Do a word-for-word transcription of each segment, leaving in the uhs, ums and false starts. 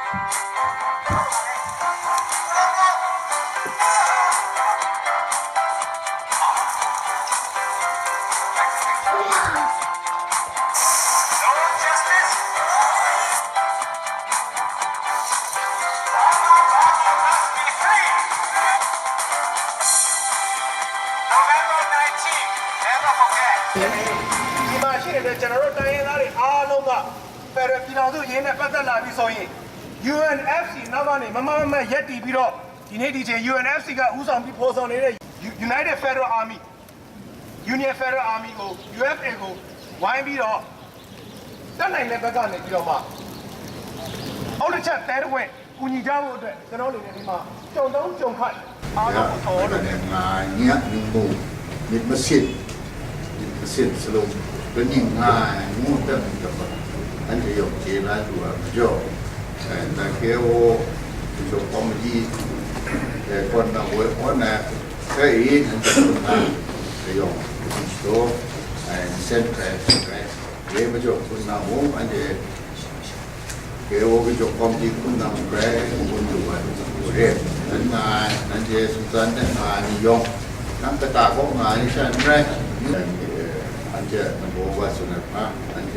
ဒီမှာရှိနေတဲ့ ကျွန်တော်တို့တိုင်းရင်းသားတွေအားလုံးက Federal ပြည်ထောင်စုအရေးနဲ့ပတ်သက်လာပြီဆိုရင် UNFC နောက်ကနေမမမမရပ်တည်ပြီးတော့ ဒီနေ့ဒီချိန် UNFC ကဦးဆောင်ပြီးဖော်ဆောင်နေတဲ့ United Federal Army, Union Federal Army ကို UFA ကိုဝိုင်းပြီးတော့ တတ်နိုင်တဲ့ဘက်ကနေပြီးတော့မှ အောက်တစ်ချက်တဲတဝက်ကူညီကြဖို့အတွက် ကျွန်တော်အနေနဲ့ဒီမှာကြုံတုံးကြုံခတ်အားလုံးကိုဆောင်ရွက်နေတယ်။ ငါညံ့နေမှု မြစ်မစစ် မြစ်မစစ်စလုံး ကနင့်ငါငိုတတ်မှုတော့ အန်တရုံကျေးလာသူအကြောင်း အဲဒါကဲအိုဒီလိုကော်မတီ အဲကော်နဝဲအော်န အဲအင်းတရုံတရုံ အဲစင်တရဲ ရဲမကျော်ခုနမူ အန်တ ကဲအိုကကျော်ကော်မတီခုနမူရဲ ခုနဝဲရဲ နန်ငါ နန်ကျေးစံစန်နဲ့ငါနီယောင် နန်ကတာကောငါနီရှန်ရဲ အန်တ နဘောဝါစနဖာ အန်တ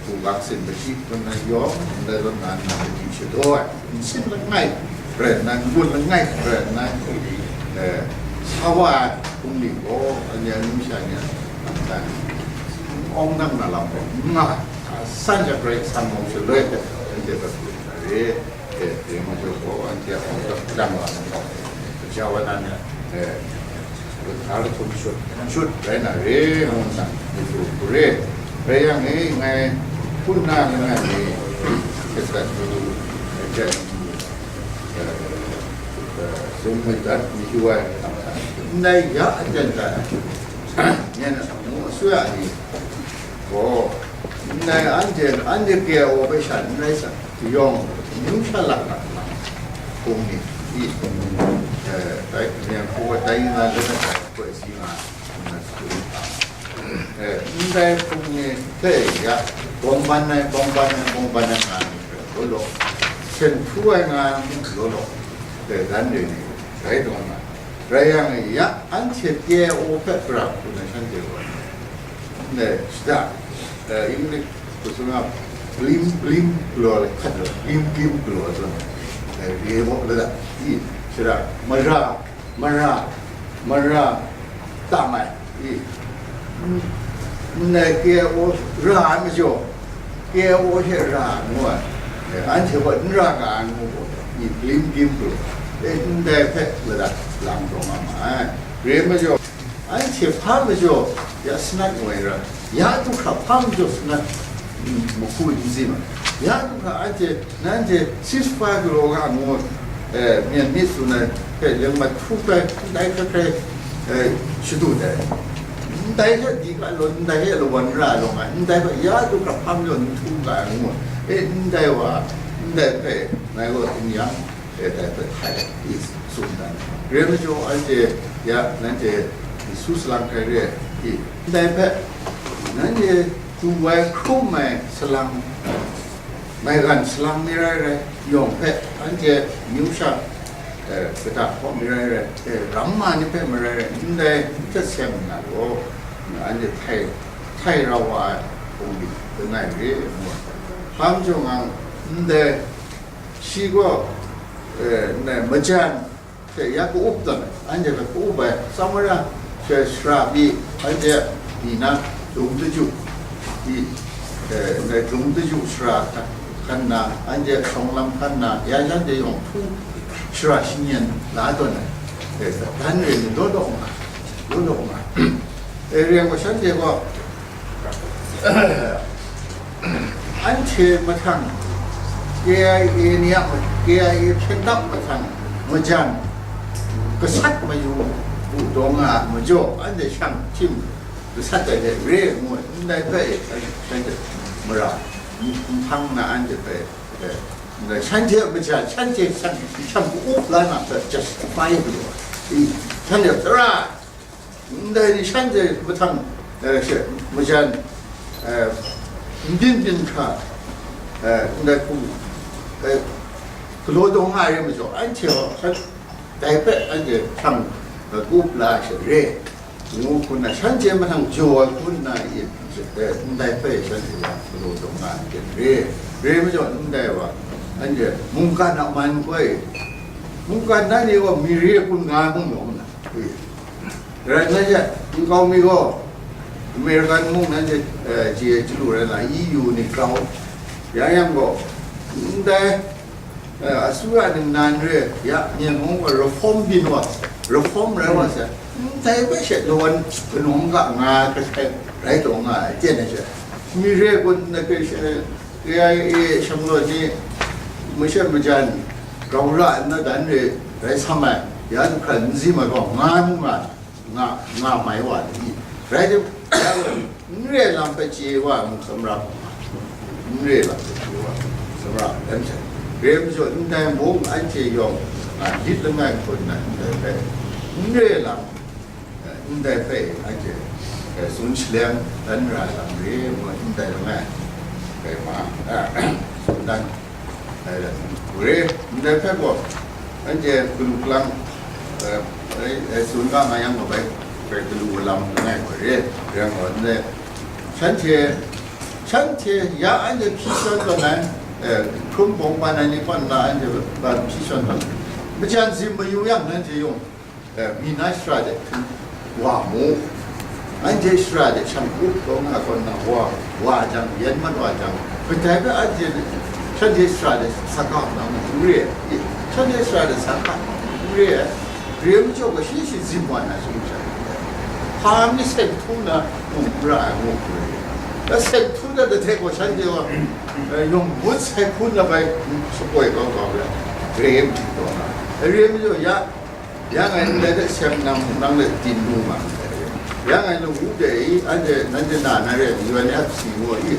Ku bak sin pati kun na yawng, ndai zawn na nna pati shadaw ai, nsin langai rai nna, n-gun langai rai nna, eh, sa wa ai hpung ling gaw, anya numsha ni a, n-, awng nang na lam gaw, n nga, a san jak rai san mawng shaloi, anhte pati na re. E, e, majaw gaw, anhte a hkawng hta lang wa ai gaw, kaja wa na ni, e, lahtum shut, shut rai na re, ngu nna, myit hkru hkru re. Rai yang e, ngai hpun na langai mi, kasa du, e, e, e, sung mai dat, mi hyu ai, ndai ya, a jan dat, nyan a, mu a sui a ni, gaw, ndai anhte, anhte K I O hpe sha n rai sa, yawng, amyu sha lak lak lam, hpung ni, i, eh, dai, Myen hku wa dai nga, lana dai, hkoi si nga, nga su, eh, ndai hpung ni hte ya, bawng ban ai, bawng ban ai, bawng ban ai nga ni hpe, law law, hkyen hkru ai nga, law law, eh, dan re ni, rai taw nga, rai yang, ya, anhte K I O hpe pra hku na shanhte gaw, ne, shada, eh, English, kusuna, blim, blim, galaw le, hkat law, blim, blim, galaw, zawn, eh, re maw, lada, i, shada, mara, mara, mara, tam ai, i, n-, ndai K I O ra ai majaw, K I O hte ra ai ngu ai, eh, anhte gaw n ra ga ai ngu gaw, i, blim, blim, galaw, eh, ndai hpe, lada, lang taw nga ma ai, re majaw, anhte hpa majaw ya sanat ngoi ra, ya du hkra hpa majaw sanat, mm, mahku n si ma, ya du hkra anhte, nanhte ceasefire galaw nga ngu, eh, Myen myit tsun ai hpe leng mat hkrup ai, ndai hkrai hkrai, eh, shadut ai, ndai hte di ga law, ndai hte lawan ra ai law nga, ndai hpe ya du hkra hpa majaw n htu ga ai ngu, eh, ndai wa, ndai hpe ngai gaw n yang, e, dai hpe htai i tsun dan. Re majaw anhte ya nanhte su salang hkrai re ai i, ndai hpe nanhte pru ai hkrum ai salang, maigan salang ni rai rai, yawng hpe anhte amyu sha, e, kata hkaw ni rai rai, e, ramma ni hpe marai rai, ndai htet sem nna gaw, anhte htai, htai rau wa ai hpung lit langai re ai ngu ai. Hpa majaw nga ndai Shi gaw, eh, ndai majan hte ya ka-up tawn ai, anhte hpe ka-up ai, tsawmara she shara pyi, anhte pyi na, dum daju pyi, eh, ndai dum daju shara hkan, hkan nna, anhte shawng lam hkan nna, ya shanhte yawng hpung shara shanyen la tawn ai, eh, dan re ni law law nga, law law nga. Eh, re yang gaw, shanhte gaw, anhte mahtang, K I A ni a ma-, K I A hpyen dap mahtang majan gasat mayu bu daw nga ai majaw, anhte shang htim gasat ai hte re ai ngu ai, ndai hpe shanhte mara n-, nhpang na anhte hpe, eh, ndai shanhte a majan, shanhte shang, shang ka-up la na hpe justify lu ai. I, shanhte tara, ndai ni shanhte mahtang, eh, she, majan, eh, n byin byin hkra, eh, ndai hku, eh, Galaw daw nga ai rai majaw, anhte gaw shan, dai hpe anhte hkrang kup la ai hte re, ngu hku nna, shanhte mahtang jaw ai hku nna, i, ndai hpe shanhte gaw galaw daw nga ai hte re, re majaw, ndai wa, anhte mungkan a man koi, mungkan na ni gaw myi re hkun nga ai hkung rawng nna, rai nna she, nkau mi gaw, American mung nanhte, eh, chye chyalu rai na, E U ni grau, yang yang gaw, ndai, eh, asuya ningnan re, ya, Myen mung gaw reform byin wa, reform rai wa se, ndai hpe she lawan kanung ga nga ai hpe rai taw nga ai, chyen ai she, myi re gun na hpe she, K I A shanglawt ni masha majan grau ra nna dan re rai sam ai, ya du hkran n zim ai gaw nga ai mung nga, nga, nga mai wa ni, rai tim, n re lam hpe chye wa ai mung samra hkawng nga, n re lam hpe chye wa ai mung samra dan hte, re majaw ndai mung anhte yawng nga lit langai hkun na ndai hpe, n re lam, eh, ndai hpe anhte, eh, tsun shalem dan ra ai lam re, mung ndai langai, eh, ma, eh, tsun dan. Rai, rai. Gure, ndai hpe gaw, anhte galu galang, eh, eh, eh, tsun ga nga yang gaw bai, bai galu lam langai gaw re, rai gaw, ndai, shanhte, shanhte ya anhte hpyi shawn tawn ai, eh, hkrum bawng ban ai ni kaw nna anhte ba hpyi shawn tawn ai. Majan zim mayu yang nanhte yung, eh, mi na shara de hkring wa mu. Anhte shara de shang up taw nga kaw nna wa, wa jang, yen mat wa jang, kadai hpe anhte shanhte shara de sa ga na mu, n re ai. Shanhte shara de sa ga n re ai. Re ai majaw gaw shi shi zim wa na sumsha, hpa mi seng htu na mu ra ai ngu hku re. La seng htu na dahte gaw shanhte gaw, eh, yawng ngut sai hku na bai shapoi kau kau re, re ai majaw taw na. Re ai majaw ya, Ya ngai ndai hte seng nang, nang hte tin lu nga ndai. Ya ngai lawu de i, anhte nanhte na na re ai, U N F C ngu i,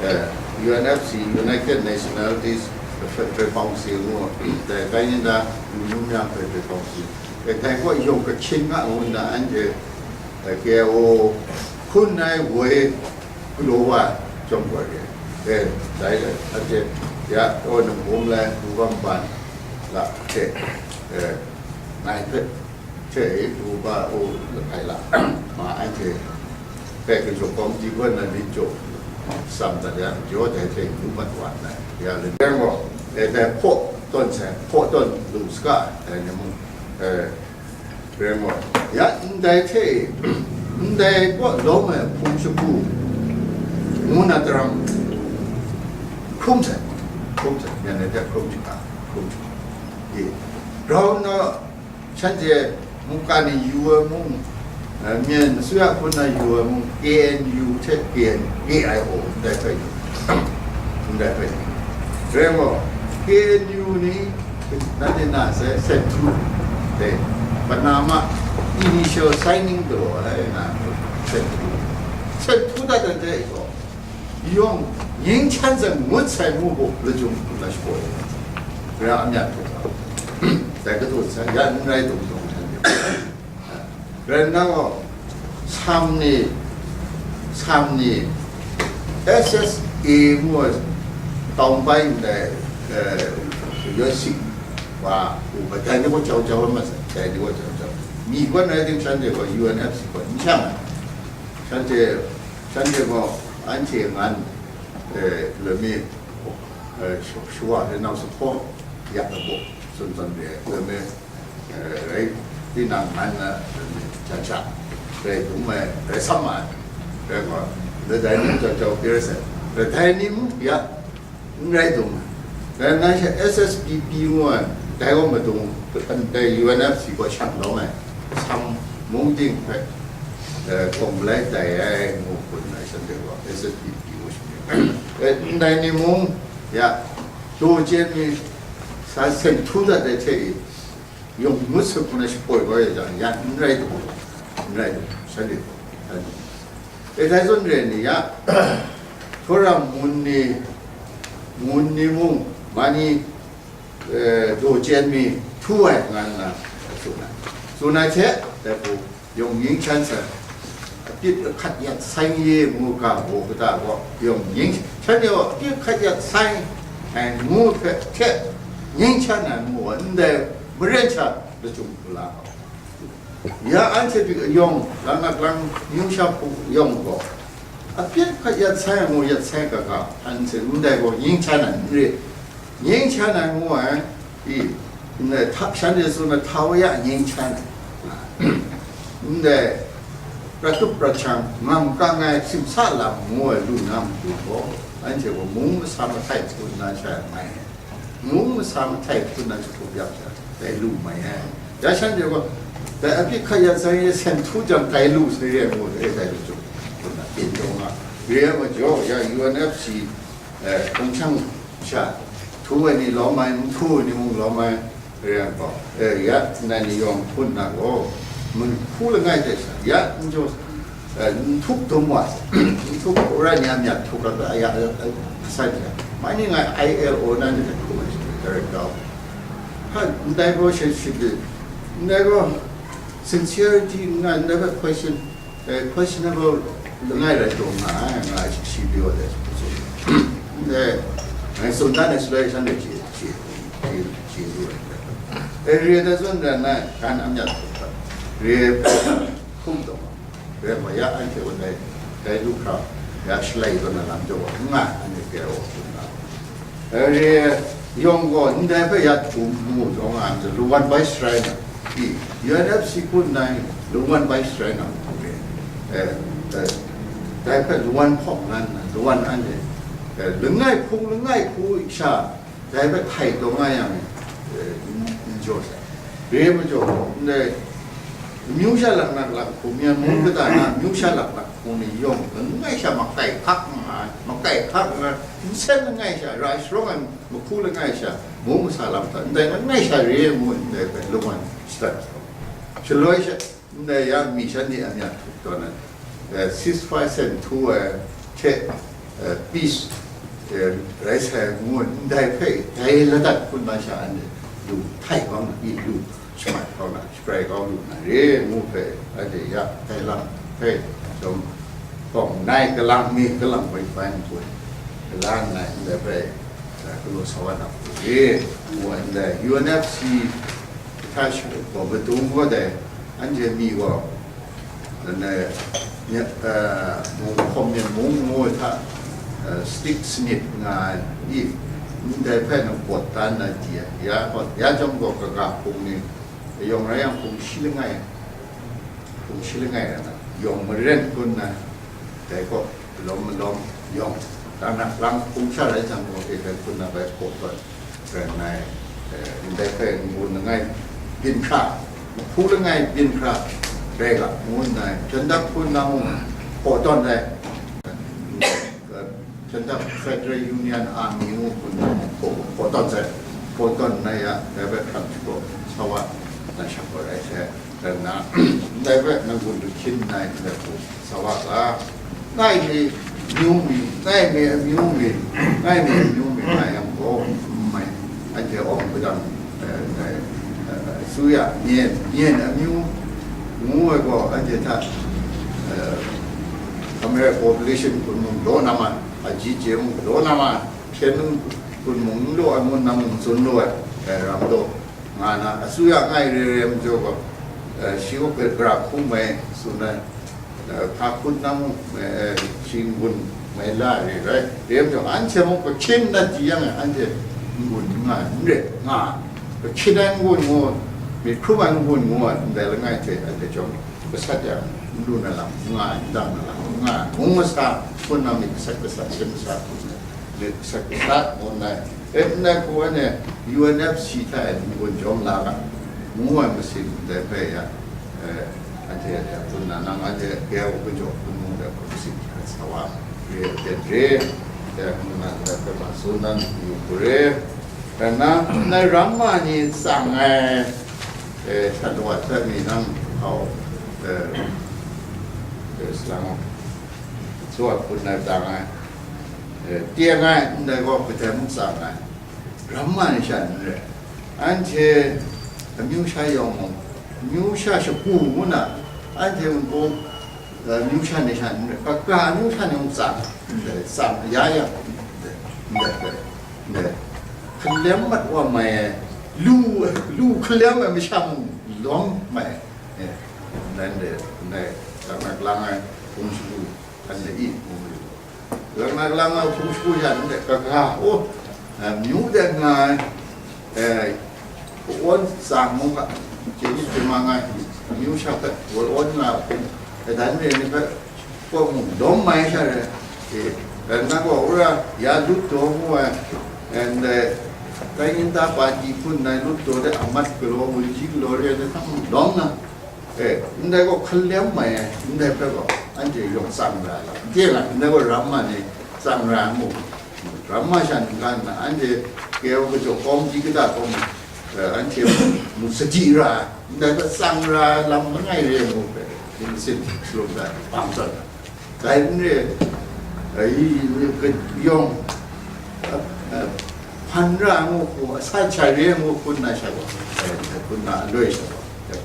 eh, U N F C, United Nationalities Federal Council ngu, dai kai ni na, yu nu mya Federal Council. Eh, dai kaw yawng kahkyin nga ngu nna anhte, eh, K I O hkun ai woi galaw wa ai chyawm gaw re. Eh, dai, anhte ya, taw nang bawm lai, Gubam ban la hte, eh, ngai hpe hte e, du ba u, langai la, ma ai hte, kai kajawk kawmti gaw na myit jaw, tsam dat yang, jaw dai hte du mat wa ndai, ya le, rai gaw, e, dai hpaw tawn sai, hpaw tawn lu saga, dai ni mung, e, rai gaw, ya ndai hte e, ndai kaw lawm ai hpung shagu, ngu na daram, hkrum sai, hkrum sai, yan ai hte hkrum shaga, hkrum shaga, e, grau nna, Shanhte mungkan ni yu ai mung, eh, Myen asuya hpun na yu ai mung, K N U hte K N, K I O ndai hpe yu, ndai hpe yu. Rai gaw, K N U ni, nanhte na sai, Central, dai, Panama initial signing galaw ai na, Central. Central dat dan hte gaw, Yawng, ning hkyan zawn ngut sai mu gaw, lachyum hkrum na shakaw ai, gara a mya hkrum ga, dai kadu sai, ya n rai dum dum hkyan de. Rai nna gaw, Sam ni, Sam ni, S S A ngu ai, tawng bai ndai, eh, yawsi wa, u, dai ni gaw jau jau ai masai, dai ni gaw jau jau. Mi gaw n rai tim, shanhte gaw U N F C gaw n shang ai. Shanhte, shanhte gaw anhte ngan, eh, loi mi, eh, shu-, shawa hte nau sahpaw ya ai baw, tsun tsun re ai, loi mi, eh, rai tinang ngan na, loi mi, sha sha, rai dum ai, rai sam ai, rai gaw, rai dai ni jau jau pyi rai sai, rai dai ni mung ya, N rai dum ai. Dai ngai hte S S P P ngu ai, dai gaw madung, dai U N F C gaw shang lawm ai, Sam mung ting hpe, eh, gawng malai tai ai ngu hpun ai, shanhte gaw S S P P ngu shing ai. Eh, ndai ni mung, ya, daw chyen mi, sa seng htu dat ai hte e, yawng ngut sut hkun ai shapoi kau ya jang, ya n rai dum, n rai dum, shanhte gaw, shanhte gaw. E, dai zawn re ni ya, Hkawram ngun ni, ngun ni mung, ma ni, eh, daw chyen mi htu ai nga nna tsun ai. Tsun ai hte, dai hku, yawng ning hkyan sai, apyit ahkat yat sai n ye ngu ga baw kata gaw, yawng ning, shanhte gaw apyit ahkat yat sai, ai ngu hpe hte, Nyeng sha na ngu ai, ndai maren sha lachyum hku la ai. Ya anhte pyi yawng, lang nak lang, amyu sha hpu yawng gaw, apyit hkat yat sai ngu yat sai ga ga, anhte ndai gaw nyeng sha na n re, nyeng sha na ngu ai, i, ndai hta, shanhte tsun ai hta wa ya nyeng sha na, ndai prat tup prat shang, ngam kang ai simsa lam ngu ai lu na matu gaw, anhte gaw mung masa mahtai hpun na sha mai ai. Mung masa mahtai hpun na jahtup yang sha, dai lu mai ai. Ya shanhte gaw, dai apyit hkat yat sai ye sen htu jang dai lu sai re ai ngu, dai dai lu jung hpun na pyin taw nga. Re ai majaw, ya U N F C, eh, hpung shang sha, htu ai ni lawm ai, n htu ai ni mung lawm ai, re ai gaw, eh, ya, nai ni yawng hpun na gaw, mun hpu langai hte sha, ya, n jaw, eh, n htup dum wa, n htup rai ni a myat htup rat ai, ya, eh, eh, san sha, mai ni ngai I L O na ni htup ai shi, director. Ha, ndai gaw shi, shi, ndai gaw sincerity nga, ndai gaw question, eh, questionable langai rai taw nga ai, nga ai shi, shi pyaw ai, so, eh, ngai tsun dan ai shaloi shanhte chye, chye, chye, chye lu ai. Eh, re da zawn ran na, gan a myat htup rat, re hkum taw. Rai ma ya, anhte wan dai, dai lu hkra, ya shalai tawn na lam jaw wa, n nga, anhte kya wa hpun na. Re yawng gaw, ndai hpe ya htum mu taw nga ai, lungwan bai sharai na, i, U N F C hpun nai, lungwan bai sharai na, eh, eh, dai hpe lungwan hpawk lan na, lungwan anhte, eh, langai hpung, langai hku sha, dai hpe htai taw nga yang, eh, n, n jaw sai. Re majaw, ndai, amyu sha laknak lakhkung, Myen mung kata na amyu sha laknak hpung ni yawng, langai sha makai hkak nga ai, makai hkak nga ai, nsen langai sha, ra sharawng ai mahku langai sha, mung masa lam hta, ndai langai sha re ngu ndai hpe lung ai shatan sa. Shaloi sha, ndai ya mi shanhte a myat htup tawn ai, eh, ceasefire sen htu ai hte, eh, peace, eh, rai sai ngu ndai hpe dai ladat hpun na sha anhte lu htai kau na, i lu shamai kau na, shabrai kau lu na re ngu hpe, anhte ya dai lam hpe chyawm hpawng nai, kalang mi, kalang bai bai npun, kalang nai ndai hpe, eh, galaw sa wa na hku re ngu ai ndai U N F C hta shi gaw madung gaw dai, anhte mi gaw, Langai, nya, eh, mung hkawm myen mung ngu ai hta, eh, stick snip nga ai, i, ndai hpe nang pawt dan na di ai, ya, ya chyawm gaw kaga hpung ni, yawng rai yang hpung shi langai, hpung shi langai rai na, yawng maren hkun na, dai gaw, lawm malawm yawng, dan na lang hpung sha rai jang gaw, e dai hkun na bai hkaw tawn. Rai ngai, eh, ndai hpe n-gun langai byin hkra, mahku langai byin hkra rai ga, ngu nna, Chyandak hpun na mung hkaw tawn ai, Chyandak Federal Union Army ngu hpun na mung hkaw, hkaw tawn sai, hkaw tawn nna ya, dai hpe hkram shapraw sa wa, na shang gaw rai sai. Rai nna, ndai hpe nang gun du hkyin nngai, ndai hku sa wa ga, ngai mi amyu mi, ngai mi amyu mi, ngai mi amyu mi nga yang gaw, n mai, anhte awng padang, eh, ndai, eh, suya, myen, myen amyu ngu ai gaw, anhte hta, eh, America population hpun mung law na ma, aji je mung law na ma, hpyen hpun mung n law ai, mun na mung tsun law ai, eh, ram law. Nga na, asuya ngai re re majaw gaw, eh, shi gaw gara hkum mai tsun ai, eh, hpa hkun na mung, eh, shi n-gun mai la re rai. Re majaw, anhte mung hkahkyin na di yang e, anhte n-gun n nga ai, n re, nga ai. Hkahkyin ai n-gun ngu, myit hkrum ai n-gun ngu ai, ndai langai hte anhte chyawm gasat yang, n lu na lam n nga ai, n dang na lam n nga ai, mung masa hkun na myit gasat gasat, seng masa hkun na myit gasat gasat ngu nna, E, ndai hku anhte U N F C hta e n-gun jawm la ga, ngu ai masin ndai hpe ya, e, anhte ya hpun na nang anhte geu kajaw hpun mung dai hpun masin hkrat sa wa, re aten re, dai hpun na ndai hpe ma tsun dan yu hku re, rai nna, ndai ramma ni tsang ai, e, shat lawat hpe mi nang hkau, e, e, salang, tsuwa hpun na tsang ai, e, teng ai, ndai gaw kadai mung tsang ai. Ramma ni sha n rai, anhte amyu sha yawng mung, amyu sha shagu ngu na, anhte mung gaw, amyu sha ni sha n rai, kaga amyu sha ni mung tsang, ndai tsang ya yang, ndai, ndai, ndai, Hkalem mat wa mai ai, lu, lu hkalem ai masha mung lawm mai ai. Eh, nan de, ndai, lang nak lang ai, hpung shagu, hkan de i, mu lu. Lang nak lang ai, hpung shagu sha, ndai, kaga, oh, eh, myu de nga ai, eh, ka-awn tsang mu ga, chye myit chye ma nga ai, amyu sha hpe, wol awn nga ai, eh, dan re ni hpe, Kaw mu dawm mai sha re, e, nang gaw wora ya lut taw mu ai, and, eh, tai nta pa di hpun nai lut taw de amat galaw, wunji galaw re ai hta mu dawm na, e, ndai gaw hkalem mai ai, ndai hpe gaw anhte yawng tsang ra la, n te nga, ndai gaw ramma ni tsang ra mu. Ramma sha ningga nna, anhte keu kajaw kawm di kata kawm, eh, anhte mu sadi ra ai, ndai hpe tsang ra ai lam langai re ai ngu hpe, tingsit shalum da, bang tawn ai. Dai n re, eh, i, i, ka-, yawng, eh, eh, hpan ra ai ngu hku, asan sha re ai ngu hku nna sha gaw, eh, hku nna aloi sha gaw, eh,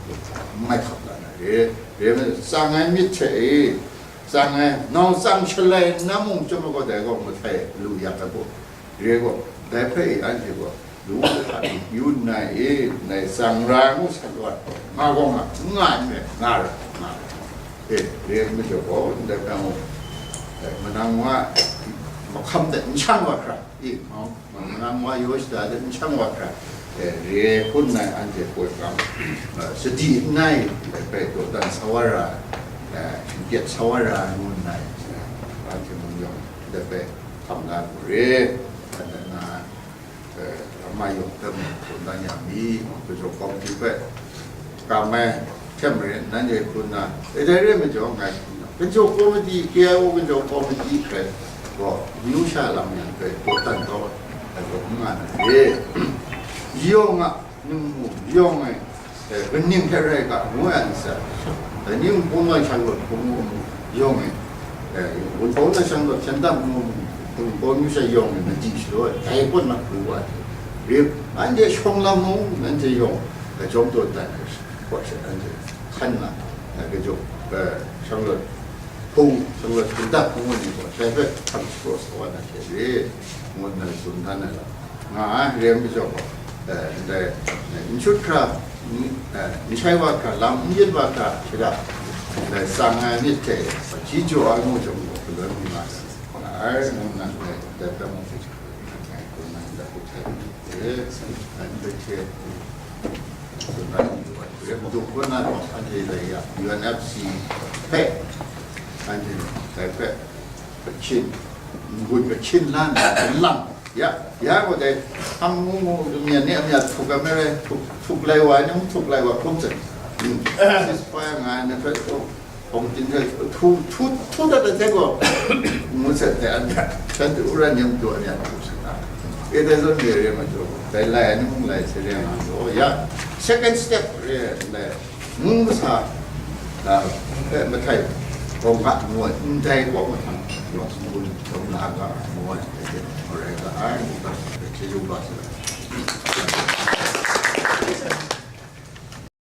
n mai hkap la na re, re ai, tsang ai myit hte e, Tsang ai, nau tsang shalai nna mung chyawm ai gaw, dai gaw mahtai lu yak ai gaw, re gaw, dai hpe i anhte gaw, lu hta lu yu nna e, ndai tsang ra ngu sat wa, nga gaw nga, n nga n rai, nga ra, nga ra. E, re ai majaw gaw, ndai hpe ngu, e, manang wa, mahkam de n shang wa hkra, e, ngu. Nang wa yaw shada de n shang wa hkra, eh, re hkun nai anhte poi hkam, eh, sadi n nai, eh, bai dawdan sa wa ra, eh, shingkyet sa wa ra ngu nnai, eh, anhte mung yawng de bai hkam na lu re, eh, na, eh, ama yawng hpe mung hkun dan ya mi, kajaw kawmti hpe, Kam ai hte maren, nanhte hkun na, e dai re ai majaw, ngai hkun na, Ganjaw Kawmiti, K I O Ganjaw Kawmiti hpe gaw, amyu sha lam yan hpe dawdan kau ai gaw, n nga na re. Yawng a, ningmu, yawng ai, e, kaning hte rai ga, ngu ai ntsa, dai ni npu ngai sha rawt hkun mu, yawng ai, e, wunpawng na shang rawt hpyen dam mu, wunpawng myu sha yawng ai, madi shalaw ai, dai kaw na hkru wa ai hte, re, anhte shawng lam mung, nanhte yawng, e, jawm dawdan ai. Kaw sha anhte hkan na, na, kajaw, eh, shanglawt hpung, shanglawt hpung dak hpung ni gaw, dai hpe hkam shapraw sa wa na hte re, ngu nna tsun dan ai lam nga ai, re ai majaw gaw, eh, ndai, eh, n shut hkra, n, eh, n shai wa hkra, lam n yit wa hkra, shada, ndai tsang ai myit hte, hpaji jaw ai ngu jawng gaw, galoi mi nga ai, ngu nna ndai, ndai hpe mung, ngai hkun nang ndai hku hte, eh, ndai hte, Madu hpun na gaw, anhte lai ya, U N F C hpe, anhte dai hpe, kachin, n-gun kachin la nna, n lang, ya, ya gaw dai, hpang mu mu, myen ni a myen htuk ai, mere, htuk, htuk lai wa, ni htuk lai wa, hkum tsen, ceasefire nga ai, ni hpe, Hpawng ting hte htu, htu, htu dat ai hte gaw, ngu sat ai, anhte, shanhte uranium tu ai ni a htu sat na. E dai zawn re re ma jaw, dai lai ai ni mung lai se re nga jaw, ya, second step re ai, mung masa, a, e, mahtai, gaw nga ngu ai, ndai gaw mahtang, gaw sung gun, gaw nga ga, ngu ai, e, e, rai ga ai, ngu ga, chyeju ba sa.